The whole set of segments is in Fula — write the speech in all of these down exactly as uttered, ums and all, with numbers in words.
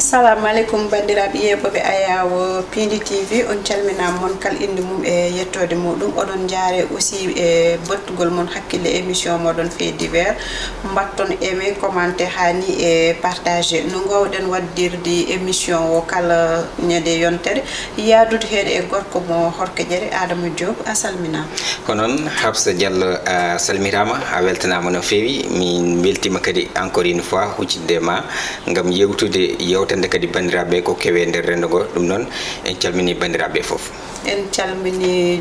Assalamu aleykum, banndiraaɓe yeeɓooɓe Ayaawo Piindi T V, on calminaama, mon kala innde mum e yettoode muɗum. Oɗon njaare aussi e bottugol mon hakkille émission moɗon Fait divers. Mbatton aimé, commenté, haa ni e partagé. No ngoowɗen waɗdirde émission o kala ñande yontere, yaadude heen e gorko mo Horkojere, Adama Diop. A salminaama. Ko noon, Habsa Diallo, a salmiraama, a weltanaama no feewi. Min mbeltiima kadi encore une fois huccitde e ma ngam yewtude, yewtande kadi banndiraaɓe ko kewi e nder renndo ngo. Ɗum noon, en calminii banndiraaɓe fof. En calminii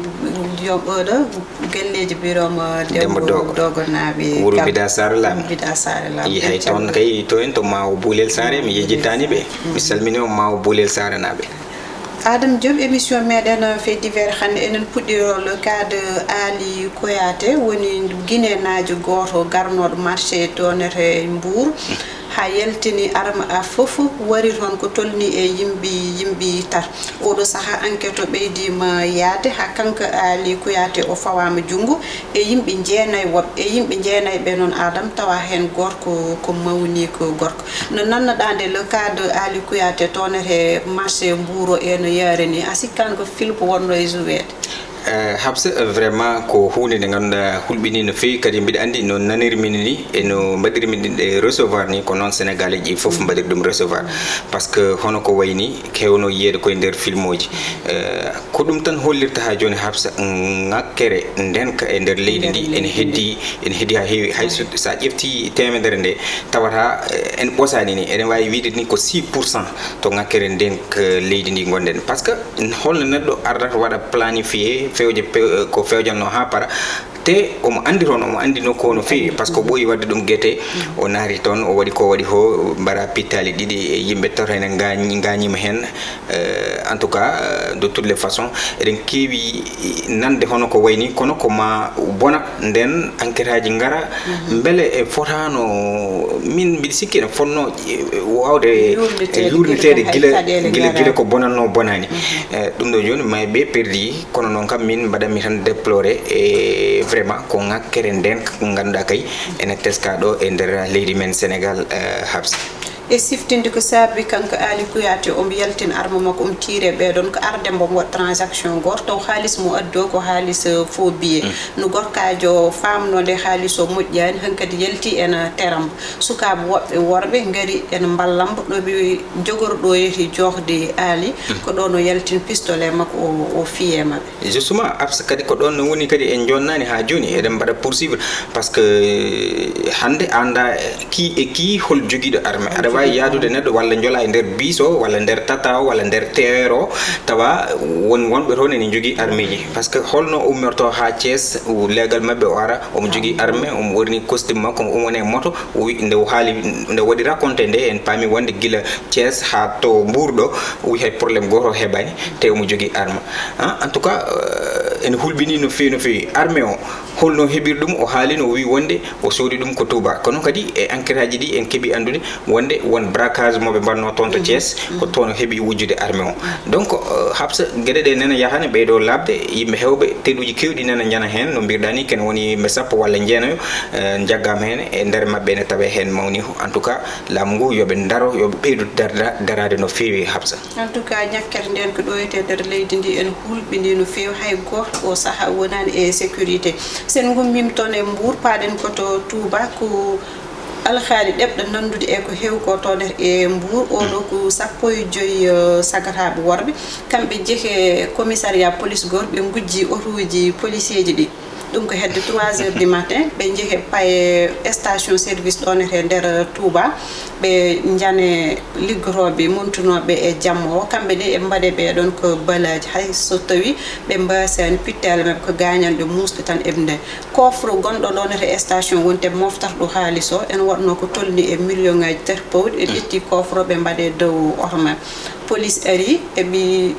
joom oɗo galleeji Birama Dembo Dembo Dogo. Dogonaaɓe Wuro Kam. Bida Sara Lam. Wuro Bida Sara Lam. Yi hay En toon calminii. Kay, to en to Maawo Buulel Saare, mi yejjitaani ɓe. Mi salminii on Maawo Buulel Saarenaaɓe. Adam Diop, émission meɗen Fait divers hannde, enen puɗɗiro le cas de Ali Koyate, woni Guinénaajo gooto garnooɗo marché toonere Mbour. Haa yaltini arme a fof wari toon ko tolni e yimɓe, yimɓe tar. Oɗo sahaa enquête o ɓeydiima yaade haa kanko Ali Koyate o fawaama junngo e yimɓe jeenay woɓɓe. E yimɓe jeenay ɓe noon, Adam, tawa heen gorko ko mawni ko gorko. No nannoɗaa nde le cas de Ali Koyate toonere marché Mbour o e no yaari ni, a sikkaani ko film wonno e jouweede? Eh, Habsa, vraiment ko huunde nde ngannduɗaa hulɓinii no feewi, kadi mbiɗa anndi no nanirmi ni e no mbaɗirmi ɗe recevoir ni, ko noon Sénégalais ji fof mbaɗiri ɗum recevoir. Parce que hono ko wayi ni, heewno yiyeede koye nder filmuuji. Eh, ko ɗum tan hollirta haa jooni, Habsa, ŋakkere ndenka e nder leydi ndi ene heddi, ene heddi haa heewi. Hay so, so a ƴeftii teemedere nde, tawata, eh, en ɓosaani ni, eɗen waawi wiyde ni ko six pour cent to ŋakkere ndenka leydi ndi ngonɗen. Parce que holno neɗɗo ardata waɗa planifié fewje pe-, ko fewjanno haa para, te omo anndi toon, omo anndi nokku o no feewi, parce que o ɓooyi waɗde ɗum gete, o naati toon, o waɗi ko waɗi ko, mbaɗa pittaali ɗiɗi e yimɓe tato ene ngaañ-, ngaañiima heen. Euh, en tout cas, euh, de toutes les façons, eɗen keewi nande hono ko wayni, kono ko ma bona nden enquête aji ngara. Mbele e fotano, min mbiɗa sikki ene fotno, eh, wawde, eh, yurniteede, yurniteede gila, gila, gila ko bonanno bonani. Eh, ɗum ɗo jooni, may ɓe perdi, kono noon kam min mbaɗanmi tan déploré, e vraiment ko ŋakkere nden ko ngannduɗaa kay ene teska ɗo e nder leydi men Sénégal, eh, Habsa. E siftinde ko saabi kanko Ali Kouyaté omo yaltina arme makko, omo tiire ɓee ɗon ko arde mbo waɗa transaction gooto, taw haalis mo addi o ko haalis, eh, faux billet. No gorkaajo faamnoo nde haalis o moƴƴaani, hankadi yalti ena teram. Sukaaɓe woɓɓe worɓe ngari ena mballa mbo, ɗo ɓe jogori ɗo yeti joohde Ali, ko ɗo no yaltin pistolet makko o, o fiyee maɓɓe. Justement, Absa, kadi ko ɗon no woni kadi en jonnani haa jooni, eɗen mbaɗa poursuivre, parce que, eh, hannde a annda, eh, ki e ki hol jogiiɗo arme. Aɗa waawi yaadude neɗɗo walla njola e nder biis o, walla nder tata o, walla nder teer o, tawa won wonɓe toon ene njogii armeeji. Parce que holno ummirto haa Thiès, leegal maɓɓe o ara, omo jogii arme, omo ɓorni costume makko, omo woni e moto, o wi, nde o haali, nde o waɗi raconté nde, en paami wonde gila Thiès haa to Mbour ɗo, o wi hay problème gooto o heɓaani, te omo jogii arme. Ah, en tout cas, euh, ene hulɓinii no feewi, no feewi. Arme o, holno heɓiri ɗum? O haali no, o wi wonde o soodi ɗum ko Touba. Kono kadi e enquête aji ɗi en keɓi anndude wonde won braquage mo ɓe mbaɗno toon to Thiès, ko toon o heɓi wujjude arme o. Donc, euh, Habsa, geɗe ɗe nena yahani ɓeydo labde, yimɓe hewɓe teɗuji kewɗi nena njana heen, no mbirɗa ni, ken woni yimɓe sappo walla njeenayo, eh, njaggama heen, e nder maɓɓe ene tawe heen mawni. En tout cas, laamu ngu yoɓe ndaro, yoɓe ɓeydu darda-, daraade no feewi, Habsa. En tout cas, ŋakkere nden ko ɗo e nder leydi ndi ene hulɓini no feewi, hay gooto o sahaa wonaani e sécurité. Sen ngummima toon e Mbour, paaɗen ko to Touba, ko alhaali ɗeɓɗo nanndude e ko heewi ko toon e Mbour. Oɗo ko sappo e joyi, eh, sagataaɓe worɓe. Kamɓe jehe commissariat police gooto, ɓe ngujji otooji policier ji ɗi. Ɗum ko hedde trois heures du matin, ɓe njehi paye station service ɗon e nder Touba. Ɓe njane liggotooɓe montunooɓe e jamma o. Kamɓe ne, ɓe mbaɗe ɓe ɗon ko balaaji. Hay so tawi ɓe mbasaani pittaali maɓɓe, ko gaañanɗe muusɗe tan eɓe nden. Coffre gonɗo ɗon e station wonte moftarɗo haalis o, en waɗno ko tolni e million ŋaaji tati pawɗi. Ɓe ƴetti coffre o, ɓe mbaɗe dow oto maɓɓe. Police ari, eɓe,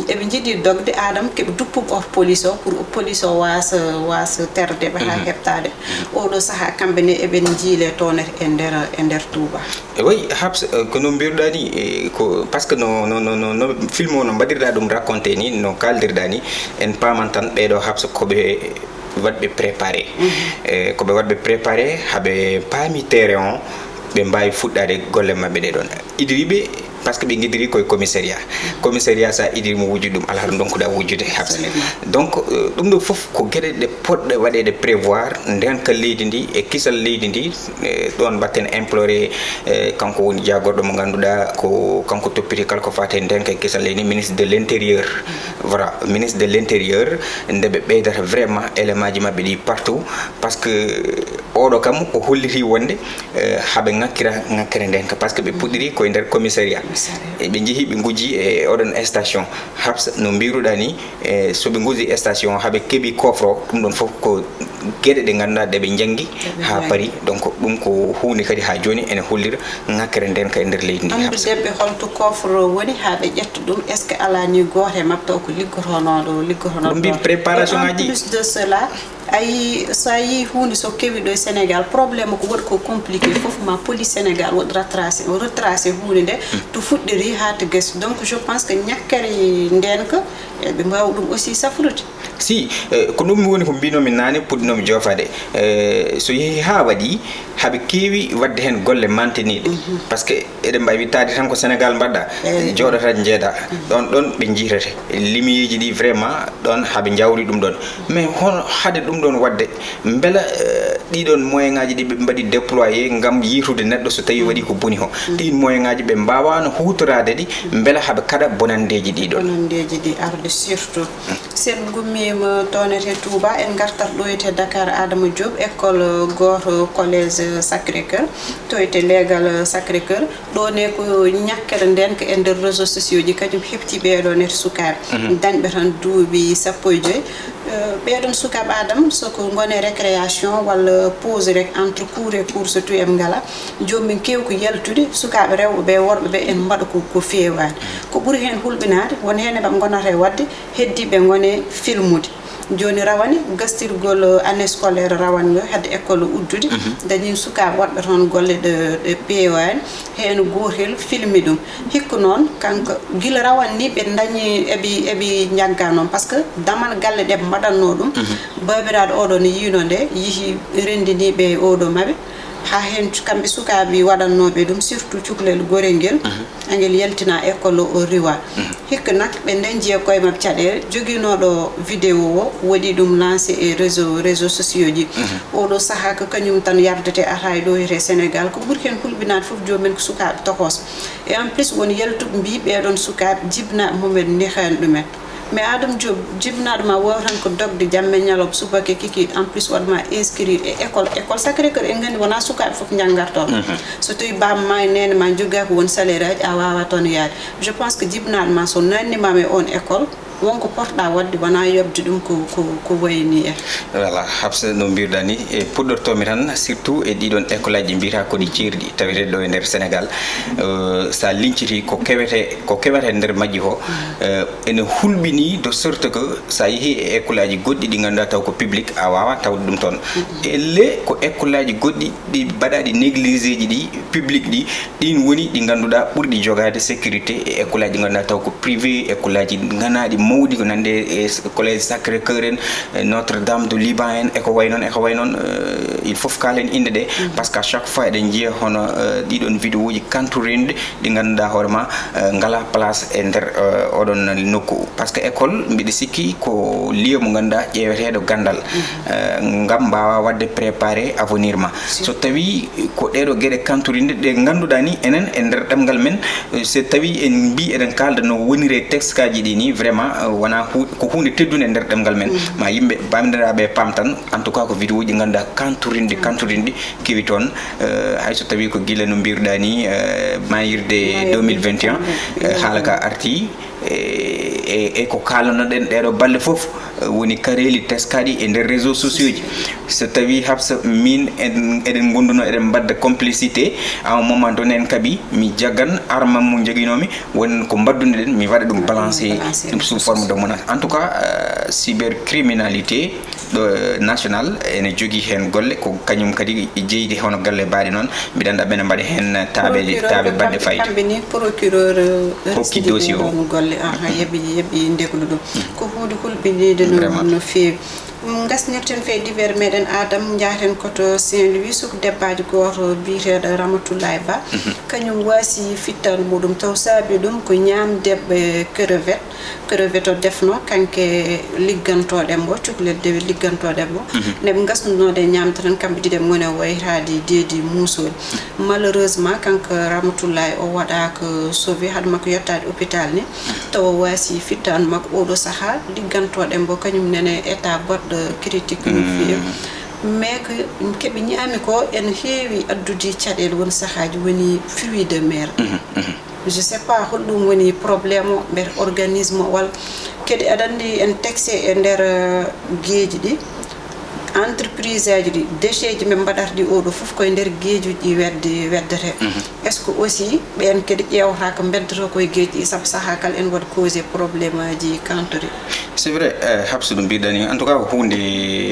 eɓe njiɗi dogde, Adam, keɓe duppuɓe oto police o, pour police o waasa, waasa terde ɓe haa heɓtaade. Oɗo sahaa, kamɓe ne eɓe njiile toon e nder, e nder Touba. E wayi, Habs, eh, ko no mbiruɗaa ni, eh, ko, parce que no, no, no, no, no film o no mbaɗirɗaa ɗum raconté ni, no kaaldirɗaa ni, en paaman tan ɓeeɗo Habs ko ɓe waɗɓe préparé. Eh, ko ɓe waɗɓe préparé, haɓe paami terrain o, ɓe mbaawi fuɗɗaade golle maɓɓe ɗe ɗon. Iɗo wiɓe, Parce que ɓe ngiddiri koye commissariat. Commissariat, sa idiri mo wujjude ɗum, alaa ɗum ɗon kuɗa wujjude habsa. Donc, euh, ɗum ɗo fof ko geɗe ɗe poɗɗe waɗeede prévoir ndenka leydi ndi e kisal leydi ndi. Eh, ɗon mbatten imploré, eh, kanko woni jaagorɗo mo ngannduɗaa ko kanko toppiti kala ko faati e ndenka e kisal leydi, ministre de l'intérieur. Voilà, ministre de l'intérieur, nde ɓe ɓeydata vraiment élément ji maɓɓe ɗi partout. Parce que oɗo kam o holliti wonde, eh, haɓe ŋakkira ŋakkere ndenka, parce que ɓe puɗɗiri koye nder commissariat. Eɓe njehi ɓe ngujji e oɗon station habsa no mbiruɗa ni. E so ɓe ngujji station haɓe keɓi coffre o, ɗum ɗon fof ko geɗe ɗe ngannduɗaa ɗe ɓe njanngi haa pari. Donc ɗum ko huunde kadi haa jooni ene hollira ŋakkere ndenka e nder leydi ndi habsa. Anndude ɓe holto coffre o woni haa ɓe ƴetta ɗum, est ce que alaa ni gooto e maɓɓe taw ko liggotonooɗo liggotonooɗo ɗum mbi préparation ngaji. Plus de cela, a yii, so a yii huunde so kewi ɗo e Sénégal, problème ko waɗi ko compliqué fof, ma police Sénégal waɗi retracé, o retracé huunde nde to fuɗɗiri haa to gasi. Donc je pense que ŋakkere ndenka, eɓe mbaawa ɗum aussi safrude. Si, eh, ko ɗum woni ko mbinomi naane, puɗɗinomi joofade. Eh, so yehi haa waɗi, haɓe keewi waɗde heen golle mantiniiɗe. Parce que eɗen mbawi wittaade tan ko Sénégal mbaɗɗa, jooɗata njeeda. Ɗon, ɗon ɓe jiitete. Limiyeeji ɗi vraiment ɗon haɓe njawri ɗum ɗon. Mais hono hade ɗum ɗon waɗde, mbela, eh, ɗiɗon moyen ngaji ɗi ɓe mbaɗi déployé ngam yiitude neɗɗo so tawi waɗi ko boni ho. Ɗin moyen ngaji ɓe mbawano huutoraade ɗi, mbela haɓe kaɗa bonandeeji ɗi ɗon. Bonandeeji ɗi arde surtout. Sen ngummiima toon e to Touba, en ngartat ɗo e to Dakar, Adama Diop, école gooto, collège Sacré-Cœur, to e to leegal Sacré-Cœur. Ɗo ne ko ŋakkere ndenka e nder réseaux sociaux ji, kañum heɓti ɓeeɗo ne to sukaaɓe. Dañɓe tan duuɓi sappo e joy. Eh, ɓeeɗon sukaaɓe Adam, so ko ngone récréation walla pause rek entre cours et cours so tuyam ngala, joomum keew ko yaltude, sukaaɓe rewɓe ɓe, worɓe ɓe, en mbaɗa ko, ko feewaani. Ko ɓuri heen hulɓinaade, won heen ɓe ngonata e waɗde, heddiiɓe ngone filmude. Jooni rawane, gastirgol année scolaire rawane ɗo, hedde école uddude, dañi sukaaɓe waɗɓe toon golle ɗe, ɗe peewaani. Heen gootel filmi ɗum. Hikka noon, kanko, gila rawane ni ɓe ndañi, eɓi, eɓi njagga noon, parce que damal galle ɗe mbaɗatnoo ɗum, baabiraaɗo oɗo ne yiino nde, yihi renndiniiɓe e oɗo maɓɓe. Haa heen cu-, kamɓe sukaaɓe waɗatnooɓe ɗum, surtout cukalel gorel ngel, angel yaltina école o riwa. Hikka nak, ɓe ndañji e koye maɓɓe caɗeele, joginooɗo vidéo o waɗi ɗum lancé e réseau, réseaux sociaux ji. Oɗo sahaa ko kañum tan yardete ataaya ɗo e Sénégal. Ko ɓuri heen hulɓinaade fof, joomum en ko sukaaɓe tokoos. Et en plus, won yaltuɓe mbii ɓeeɗon sukaaɓe jibinaaɓe mum en nehaani ɗum en. Mais Adama Diop, jibinaaɗo ma waawa tan ko dogde jamma e ñalawma, subaka e kikiiɗe, en plus waɗ ma inscrire e école. École Sacré-Cœur, en nganndi wonaa sukaaɓe fof njanngatoo. So tawii baaba ma e neene ma njogii ko won salaire aji, a waawaa toon yaade. Je pense que jibinaaɗo ma so naatnimaama e oon école, won ko potɗa waɗde, wonaa yoɓde ɗum ko, ko, ko wayi ni en. Voilà, Habsa, no mbiruɗaa ni, e puɗɗortoomi tan, surtout e ɗiɗon école aji ɗi mbiyata ko ɗi ceerɗi, taweteeɗi ɗo e nder Sénégal. Euh, sa liñcitii ko kewete, ko kewete e nder majji ko, euh, ene hulɓinii de sorte que sa yehii e école aji goɗɗi ɗi ngannduɗaa taw ko public, a waawaa tawde ɗum toon. Elle ko école aji goɗɗi ɗi mbaɗaaɗi négligé ji ɗi, public ɗi, ɗin woni ɗi ngannduɗaa ɓurɗi jogaade sécurité e école aji ɗi ngannduɗaa taw ko privé, école aji nganaaɗi mawɗi ko nande e s-, collège Sacré-Cœur en, e Notre-Dame du Liban en, e ko way noon, e ko way noon, euh, il faut kaalen innde ɗe, parce que à chaque fois eɗen njiya hono, euh, ɗiɗon vidéo ji kanturinɗi ɗi ngannduɗaa hoore ma, euh, ngalaa place e nder, euh, oɗon nokku. Parce que école, mbiɗa sikki ko lieu mo ngannduɗaa ƴeeweteeɗo ganndal, euh, ngam mbaawa waɗde préparé avenir ma. So tawii ko ɗeeɗo geɗe kanturinɗe ɗe ngannduɗaa ni, enen e nder ɗemngal men, eh, so tawii en mbii eɗen kaalda no woniri e texte kaaji ɗi ni, vraiment, eh, wonaa hu-, ko huunde teddunde e nder ɗemngal men. Ma yimɓe banndiraaɓe paam tan, en tout cas ko vidéo ji ngannduɗaa kanturinɗi, kanturinɗi kewi toon, eh, hay so tawii ko gila no mbiruɗaa ni, eh, maayirde deux mille vingt et un, eh, haala ka arti. E, e, e ko kaalanoɗen ɗeeɗo balɗe fof, eh, woni kareeli teskaaɗi e nder réseau sociaux ji. So tawii Habsa, min en, eɗen ngonduno, eɗen mbadda complicité, à un moment donné en kaɓi, mi jaggan armam mo joginoomi, won ko mbaddunoɗen, mi waɗa ɗum balancé, ɗum sous forme de menace. En tout cas, euh, cybercriminalité, ɗo, eh, national ene jogii heen golle, ko kañum kadi jeydi hono galle baaɗe noon. Mbiɗa annda ɓe ne mbaɗa heen taaɓe, taaɓe baɗɗe fayida. Kamɓe ni procureur, eh, hokki dossier o golle, aha, yeɓi, yeɓi ndeglu ɗum. Ko huunde hulɓiniinde no, no feewi. Ngasnirten fait divers meɗen, Adam, njaaten ko to Saint-Louis, suka debbaajo gooto biyeteeɗo Ramatoulaye Ba. Kañum waasi fittaandu muɗum, taw saabi ɗum ko ñaamde ɓe crevette. Crevette o defno, kanke liggantooɗe mbo, cukalel dewi liggantooɗe mbo. Nde ɓe ngasnunoo ɗe ñaamde tan, kamɓe ɗiɗo ɓe ngoni e wayraade deedi muusooli. Malheureusement, kanko Ramatoulaye o waɗaaka sauvé, haade makko yettaade hôpital ni. Tawa waasi fittaandu makko, oɗo sahaa liggantooɗe mbo, kañum nene état goɗɗo critique no feewi. Mais ko keɓe ñaami ko ene heewi addude caɗeele, won sahaaji woni fruits de mer. Je sais pas holɗum woni problème o, mbete organisme o walla. Kadi aɗa anndi en taxe e nder, eh, geeji ɗi, entreprise aji ɗi, déchets ji ɓe mbaɗata ɗi oɗo fof koye nder geejuji ɗi wedde, weddete. Est-ce que aussi ɓeen kadi ƴeewata ko mbeddoto koye geeji ɗi, sabu sahaa kala ene waɗa causé problème aji kantori? C'est vrai, eh, Habsa, no mbiɗa ni, en tout cas, ko huunde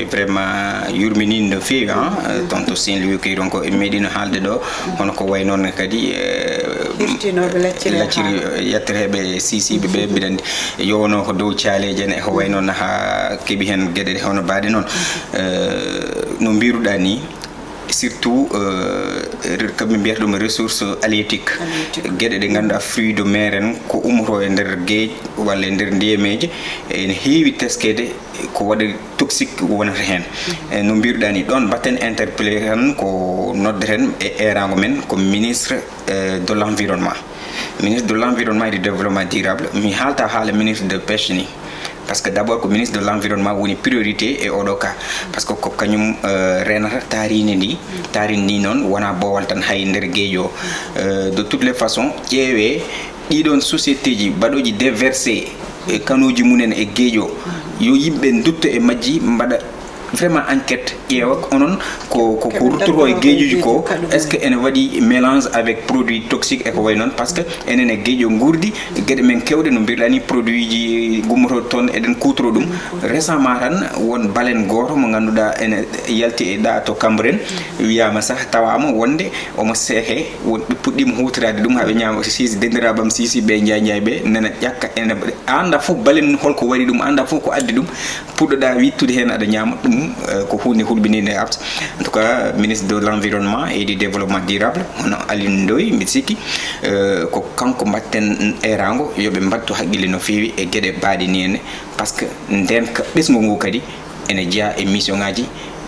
vraiment yurminiinde no feewi, hein, eh, toon to Saint-Louis, kay donc, en meeɗino haalde ɗo, hono ko wayi noon kadi, eh, Hirtinooɓe lacciri lacciri, haa eh, yetteteeɓe siisiiɓe ɓe, mbiɗa anndi, yowno ko dow caaleeje en, e ko wayi noon haa keɓi heen geɗe hono baaɗe noon. Eh, no mbiruɗaa ni, surtout, eh, re-, ko ɓe mbiyata ɗum ressource halieutique. Halieutique. Geɗe ɗe ngannduɗaa fruits de mer en ko ummotoo e nder geej walla e nder ndiyameeje, ene heewi teskeede ko waɗi toxique wonata heen. E no mbiruɗaa ni ɗoon, mbaɗten interpellé tan ko noddeten e eeraango men ko ministre, eh, de l'environnement. Ministre de l'environnement et du développement durable, mi haalta haala ministre de pêche ni. Parce que d'abord ko ministre de l'environnement woni priorité e oɗo cas. Parce que ko kañum, eh, reenata taariindi ndi. Taariindi ndi noon wonaa boowal tan hay nder geej o. Eh, de toutes les façons, ƴeewee ɗiɗon société ji baɗooji déversé e kanuuji mumen e geej o, yo yimɓe ndutto e majji, mbaɗa vraiment enquête, ƴeewa onon ko, ko, ko ruttoto e geejuji ko, est-ce que ene waɗi mélange avec produit toxique e ko wayi noon, parce que enen e geej o nguurdi, geɗe men keewɗe no mbiruɗaa ni, produit ji gummotooɗi toon eɗen kuutoroo ɗum. Récemment tan won baleine gooto mo ngannduɗaa ene yalti e ɗaa to Cambérène, wiyaama sah tawaama wonde omo seehe, won ɓe puɗɗiima huutoraade ɗum haa ɓe ñaama. Siisi, dendiraaɓe am siisi ɓe, njaay njaay ɓe, nana ƴakka, ene annda fof baleine holko waɗi ɗum, annda fof ko addi ɗum. Puɗɗoɗaa wiɗtude heen aɗa ñaama ɗum, eh, ko huunde hulɓiniinde, Habsa. En tout cas, ministre de l'environnement et du développement durable, hono Aly Ndoye, mbiɗa sikki, eh, ko kanko mbaɗten eeraango, yo ɓe mbaɗtu haqqille no feewi e geɗe baaɗe ni ene, parce que ndeenka ɓesngu ngu kadi ene jeyaa e mission ŋaaji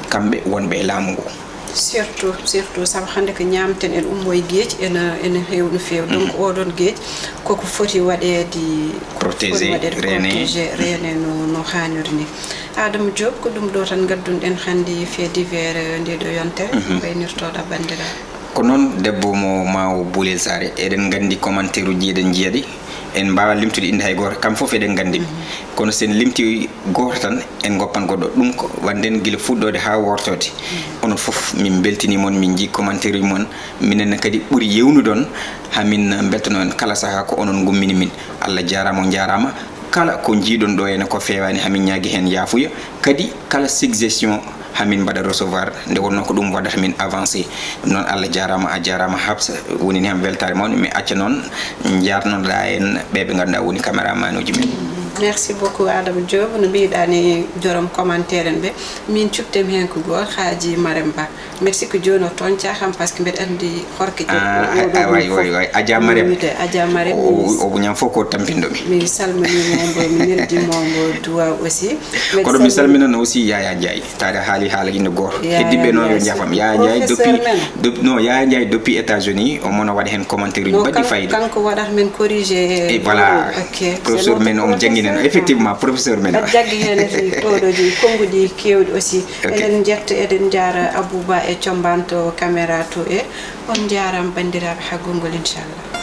kamɓe wonɓe e laamu ngu. Surtout, surtout, sabu hannde ko ñaamten en ummo e geej, ene, ene heewi no feewi. Donc, oɗon geej, koko foti waɗeede, koko foti waɗeede protégé, reene. Protégé, reene no, no haaniri ni. Adama Diop, ko ɗum ɗo tan ngaddunɗen hannde fait divers, eh, nde ɗo yontere, mbaynirtoɗa banndiraaɓe. Ko noon, debbo mo Maawo Boulel Saare, eɗen nganndi commentaire uji, eɗen njiya ɗi. En mbaawaa limtude innde hay gooto, kam fof eɗen nganndi ɓe. Kono so en limti gooto tan, en ngoppan goɗɗo. Ɗum ko waɗden gila fuɗɗoode haa wortoode. Onon fof, min mbeltanii mon, min njii commentaire uji mon. Minen ne kadi ɓuri yewnude on, haa min mbeltanoo en kala sahaa, ko onon ngummini min. Allah jaaraama, on njaaraama. Kala ko njiiɗon ɗo ene ko feewaani, haa min ñaagi heen yaafuya. Kadi kala suggestion, haa min mbaɗa recevoir, nde wonnoo ko ɗum waɗata min avancé. Ɗum noon, Allah jaaraama, a jaaraama Habsa, woni ni am weltaare mawnde. Mi acca noon njaarnoɗaa en ɓe ɓe ngannduɗaa woni caméraman uji men. Merci beaucoup, Adama Diop. No mbiɗaa ni, jorom commentaire en ɓe, min cuktem heen ko gooto, Haaji Marem Ba. Mbeɗa sikki jooni o tooñca kam, parce que mbeɗa anndi horko. Ah, ah, way, way, way. Adja Marem. Adja Marem. O, o ñam fof ko tampinɗo mi. Mi salminiima mo, mi neldii mo, mo duwaaw aussi. Kono mi salminan aussi Yaya Ndiaye. Taade haali haala inde gooto. Yaya Heddiiɓe noon yo Ndiaye, njaafam. Yaya Ndiaye, professeur depuis, men. Dop-, non, Yaya Ndiaye depuis États-Unis, o mono waɗa heen commentaire uji mbaɗɗi fayida. Kanko waɗata men corrigé. Et voilà. Ok. Professeur men, omo jannginen. Effectivement, professeur men. Aɗa jaggi heen e toɗoji, konnguɗi keewɗi aussi. Ok. Eɗen njetta, eɗen njaara Abouba e Combaan to caméra to e. On njaaraama banndiraaɓe, haa gonngol inchallah.